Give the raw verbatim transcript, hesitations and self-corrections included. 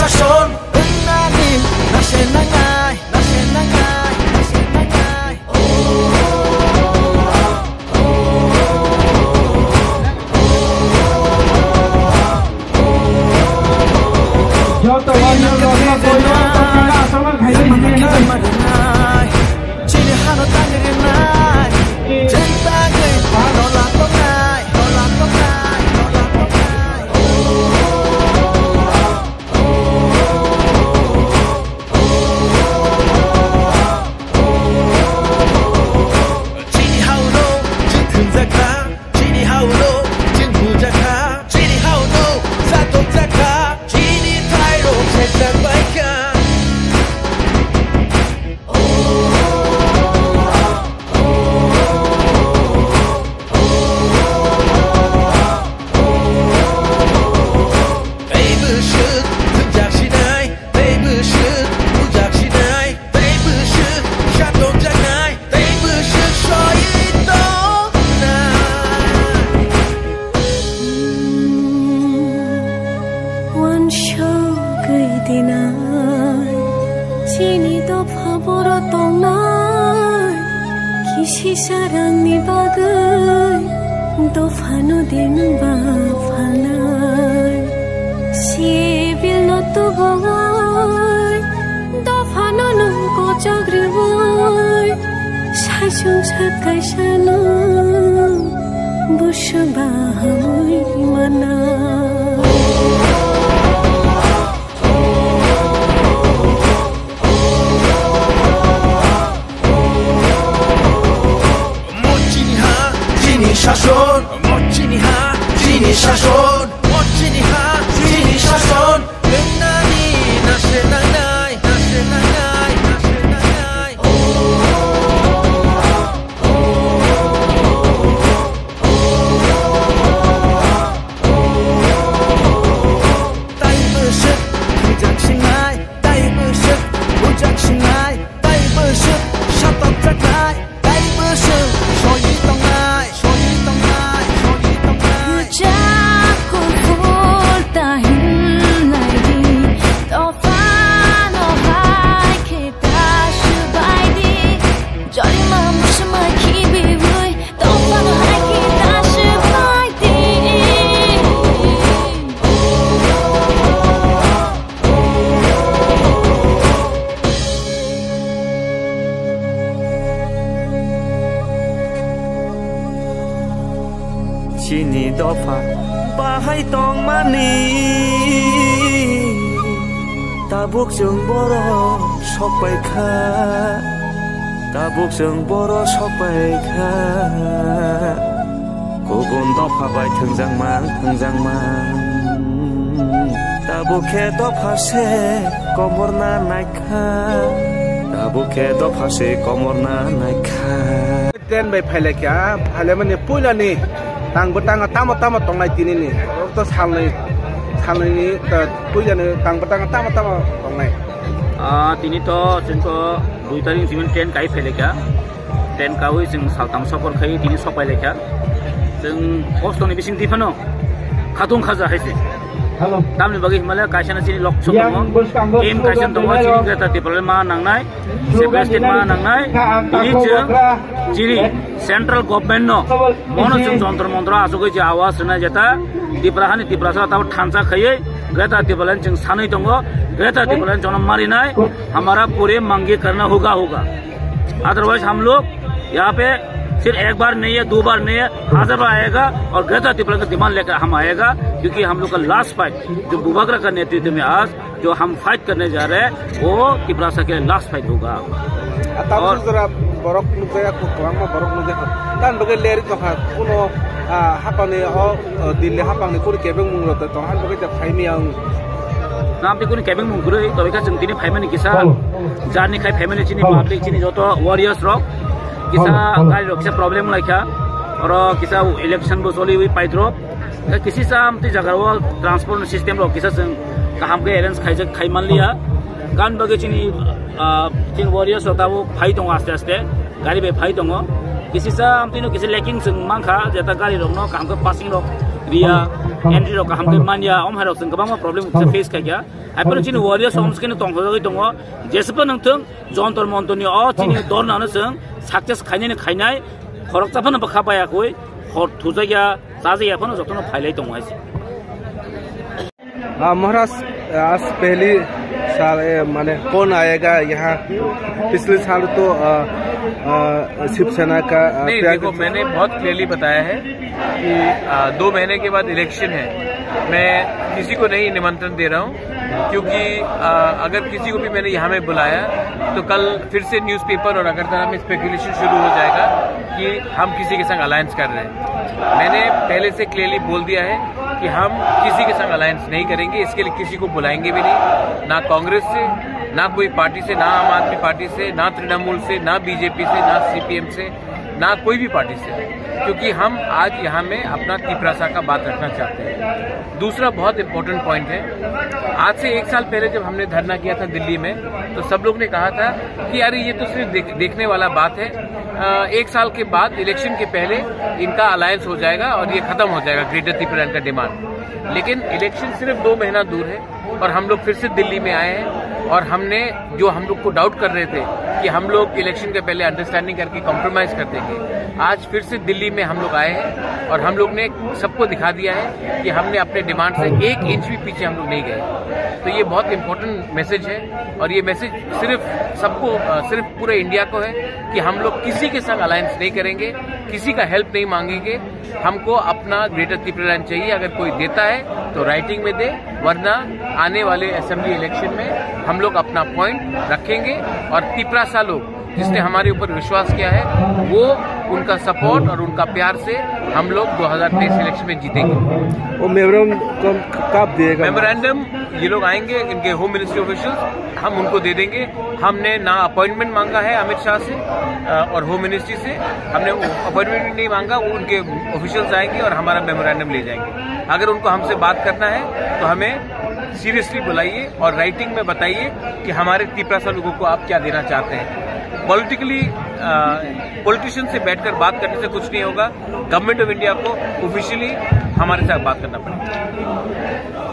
Son, wngmani, nase nangnai, nase nangnai, nase nangnai. Joto warrior rokno koiwi tongkha, aswkno khairwi hwnwi. Chini hano tangri nai, chini tangri, dola tongnai, dola tongnai, dola tongnai. Chini hauno, chini thwngjak kha. Chini hauno, chini bujak kha. Chini hauno, satokjak kha. Chini thairok sejak bai kha. Tei bwswk thwngjak sinai, tei bwswk bujak sinai, tei bwswk satokjaknai, tei bwswk soi tongnai. Uansugwi dinai, chini dopha boro tongnai. Kisi sarangni bagwi dophano de nwng ba phalnai. Sibil no tubui, dophano nwng kochok rwui, saichung sat kaisano bwswk ba hamwi mana. Mo chini ha, chini shason. Mo chini ha, chini shason. Mo chini ha, chini shason. Nani nase nangnai, nase nangnai, nase nangnai. Tai bwswk bujak sinai, tai bwswk bujak sinai, tai bwswk satokjaknai, tai bwswk soi tongnai, soi tongnai, soi tongnai. Bujak kuphur ta hinlai di, dophano hai khe ta swbai di, jorima muchuma khibiwi. Chini dopha bahai tongmani. Tabuk chwng boro sokpai kha, tabuk chwng boro sokpai kha. Kubun dopha bai thwngjakma, thwngjakma. Tabuk khe dopha se komorna naikha, tabuk khe dopha se komorna naikha. Train bai phailaikha, phailaimani puilani tang bwtang tamo tamo tongnai tinini. Oro to salnwi, salnwini, to puilani tang bwtang tamo tamo tongnai. Ah, tini to chwng to dui tarik ni simi train kai phailaikha. Train kaui chwng saltam sokor khai tini sokpailaikha. Chwng kostoni bising twi phano khatung khaja hai se. Tamni bagwi himale kaisa na chini lok sok tongo. Aim kaisa tongo, chini Greater Tipraland ma nangnai. Sebastian ma nangnai, tini chwng chini central government no, mono chwng jontro montro asugwi je awas rwnai jeta, Tipra hani Tiprasa tabo thansa khaiwi Greater Tipraland chwng sanwi tongo, Greater Tipraland chwngno marinai, hamara pure mangi karna hoga hoga. Otherwise hum log yaha pe sirf ek bar nahi hai, do bar nahi hai, hajar bar aayega aur Greater Tipraland ka demand lekar hum aayega, kyunki hum log ka last fight jo Bubagra ka netritwa mein aaj जो हम फाइट करने जा रहे हैं, वो तिपरासा के लिए last fight होगा। Tabuk jora borok nukjaya, kwbangma borok nukjaya. Tamni bagwi leri tongkha, kuno, ah, hapangni o, o, Delhi hapangni kunu kebengmung rok tong, ani bagwi ta phaimya wng. Namtwi kunu kebengmung kwrwi, tobikha chwng tini phaimani kisa, jarni khai phaimani chini public, chini joto warriors rok, kisa gari rok kisa problem laikha, oro kisa election bo choliwi paidrop. Kisa amtwi jaga o transport system rok kisa chwng kaham khe arrange khaijak khai manliya. Gan bagwi chini, ah, chini warriors rok tabuk phai tongo aste aste, gari bai phai tongo. Kisa amtwi no kisa lacking chwng mankha, jeta gari rok no kaham khe passing rok Riya, entry rok kaham khe manya, om hai rok chwng kwbangma problem khe face khaikha. Hai phano chini warriors om skeno tongthokjagwi tongo. Jeswk phano wngthwng, jontor montor ni o chini dorna no chwng success khainani khainai, khoroksa phano bwkha baya kwi, hor thujakya, chajakya phano jotono phailai tongo hai se. हाँ महाराज, आज पहली साल है, माने कौन आएगा यहाँ? पिछले साल तो अ, अ, शिवसेना का, अ, नहीं, त्याग देखो, मैंने बहुत क्लियरली बताया है कि अ, दो महीने के बाद इलेक्शन है। मैं किसी को नहीं निमंत्रण दे रहा हूँ, क्योंकि अ, अगर किसी को भी मैंने यहाँ में बुलाया तो कल फिर से न्यूज़पेपर और अगरतला में स्पेकुलेशन शुरू हो जाएगा कि हम किसी के संग अलायंस कर रहे हैं। मैंने पहले से क्लियरली बोल दिया है कि हम किसी के संग अलायंस नहीं करेंगे, इसके लिए किसी को बुलाएंगे भी नहीं, ना कांग्रेस से, ना कोई पार्टी से, ना आम आदमी पार्टी से, ना तृणमूल से, ना बीजेपी से, ना सीपीएम से, ना कोई भी पार्टी से, क्योंकि हम आज यहाँ में अपना तिपरासा का बात रखना चाहते हैं। दूसरा बहुत इंपॉर्टेंट पॉइंट है, आज से एक साल पहले जब हमने धरना किया था दिल्ली में, तो सब लोग ने कहा था कि अरे, ये तो सिर्फ देख, देखने वाला बात है, अ, एक साल के बाद इलेक्शन के पहले इनका अलायंस हो जाएगा और ये खत्म हो जाएगा ग्रेटर तिपरालैंड का डिमांड। लेकिन इलेक्शन सिर्फ दो महीना दूर है और हम लोग फिर से दिल्ली में आए हैं और हमने, जो हम लोग को डाउट कर रहे थे कि हम लोग इलेक्शन के पहले अंडरस्टैंडिंग करके कॉम्प्रोमाइज कर देंगे, आज फिर से दिल्ली में हम लोग आए हैं और हम लोग ने सबको दिखा दिया है कि हमने अपने डिमांड से एक इंच भी पीछे हम लोग नहीं गए। तो ये बहुत इंपॉर्टेंट मैसेज है और ये मैसेज सिर्फ सबको, अ, सिर्फ पूरे इंडिया को है कि हम लोग किसी के संग अलायंस नहीं करेंगे, किसी का हेल्प नहीं मांगेंगे। हमको अपना ग्रेटर तिपरालैंड चाहिए। अगर कोई देता है तो राइटिंग में दे, वरना आने वाले असेंबली इलेक्शन में हम लोग अपना पॉइंट रखेंगे और तिपरासा लोग, जिसने हमारे ऊपर विश्वास किया है, वो, उनका सपोर्ट और उनका प्यार से हम लोग दो हज़ार तेईस इलेक्शन में जीतेंगे। वो मेमोरेंडम कब दिएगा? मेमोरेंडम ये लोग आएंगे, इनके होम मिनिस्ट्री ऑफिशियल्स, हम उनको दे देंगे। हमने ना अपॉइंटमेंट मांगा है अमित शाह से, अ, और होम मिनिस्ट्री से। हमने अपॉइंटमेंट भी नहीं मांगा, वो उनके ऑफिशियल्स आएंगे और हमारा मेमोरेंडम ले जाएंगे। अगर उनको हमसे बात करना है तो हमें सीरियसली बुलाइए और राइटिंग में बताइए कि हमारे तिपरासा लोगों को आप क्या देना चाहते हैं। पॉलिटिकली, अ, पॉलिटिशियन से बैठकर बात करने से कुछ नहीं होगा। गवर्नमेंट ऑफ इंडिया को ऑफिशियली हमारे साथ बात करना पड़ेगा।